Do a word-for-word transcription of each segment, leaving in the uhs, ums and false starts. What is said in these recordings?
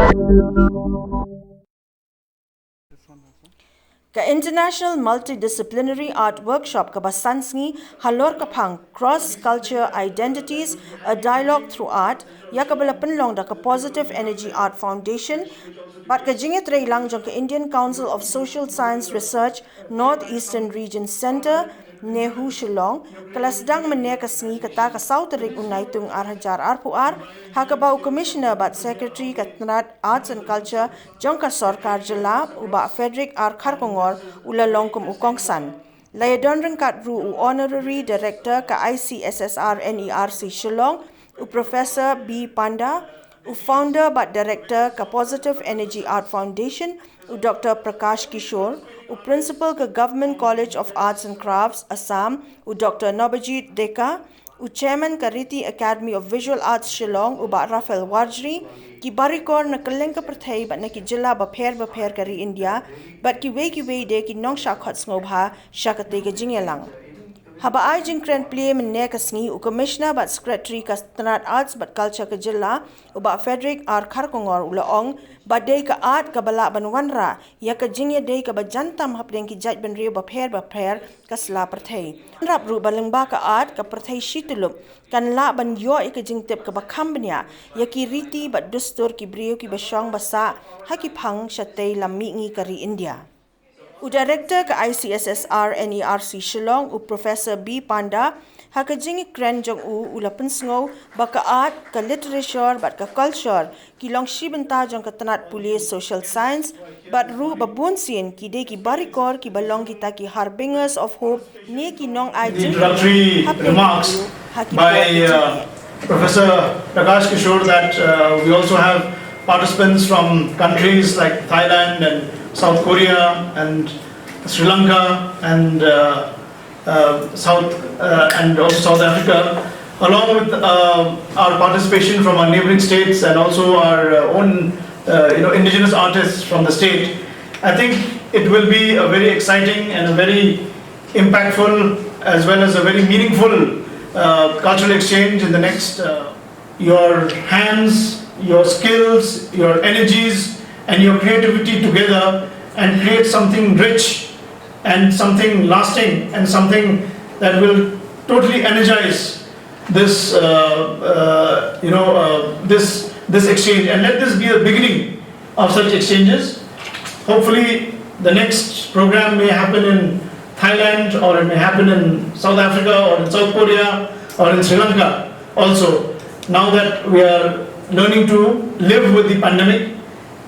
Ka International Multidisciplinary Art Workshop kaba san sngi halor ka phang Cross Culture Identities, A Dialogue Through Art, ïa kaba la pynlong da ka Positive Energy Art Foundation bad ka jingïatreilang jong ka Indian Council of Social Science Research, North Eastern Region Centre, NEHU Shillong, ka la sdang mynne ka sngi, kata ka saw tarik u Naitung ar hajar arphew ar, ha kaba u Commissioner bad Secretary ka tnat Arts and Culture jong ka Sorkar Jylla, u Bah Frederick R Kharkongor, u la long kum u kongsan. La ïadon ryngkat ruh u Honorary Director ka I C S S R N E R C Shillong, u Professor B Panda, u Founder bad Director ka Positive Energy Art Foundation, u Doctor Prakash Kishore, u Principal ka Government College of Arts and Crafts, Assam, u Doctor Nobajit Deka, u Chairman ka Riti Academy of Visual Arts Shillong, u Bah Raphael Warjri, ki barikor na kylleng ka pyrthei bad na ki jylla bapher bapher ka ri India, bad kiwei kiwei de ki nongshah khot sngewbha sha katei ka jingïalang. Haba ai jingkren plie mynne ka sngi, u Commissioner bad Secretary ka tnat Arts bad Culture ka jylla, u Bah Frederick R Kharkongor, u la ong ba dei ka art kaba lah ban wanrah ïa ka jingïadei kaba jan tam hapdeng ki jaitbynriew bapher bapher ka sla pyrthei. Nrap ruh ba lyngba ka art, ka pyrthei shi tyllup kan lah ban ïoh ïa ka jingtip kaba kham bniah ïa ki riti bad dustur ki briew kiba shong ba sah ha ki phang shatei lam mihngi ka ri India. U Director ka I C S S R N E R C Shillong, u Professor B Panda, ha ka jingïakren jong u, u la pynsngew ba ka art, ka literature bad ka culture ki long shi bynta jong ka tnat pule Social Science, bad ruh ba bun sien ki dei ki barikor kiba long kita ki harbingers of hope ne ki nong ai jingkyrkhu hapdeng ki briew ha ki por ki jingeh. Professor Prakash Kishore that uh, we also have participants from countries like Thailand and South Korea and Sri Lanka and uh, uh, South uh, and also South Africa, along with uh, our participation from our neighboring states and also our uh, own uh, you know indigenous artists from the state. I think it will be a very exciting and a very impactful as well as a very meaningful uh, cultural exchange in the next uh, your hands, your skills, your energies, and your creativity together and create something rich and something lasting and something that will totally energize this, uh, uh, you know, uh, this this exchange, and let this be a beginning of such exchanges. Hopefully, the next program may happen in Thailand, or it may happen in South Africa, or in South Korea, or in Sri Lanka also. Now that we are learning to live with the pandemic,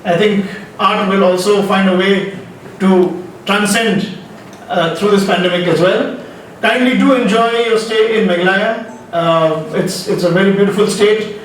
I think art will also find a way to transcend uh, through this pandemic as well. Kindly do enjoy your stay in Meghalaya. Uh, it's, it's a very beautiful state.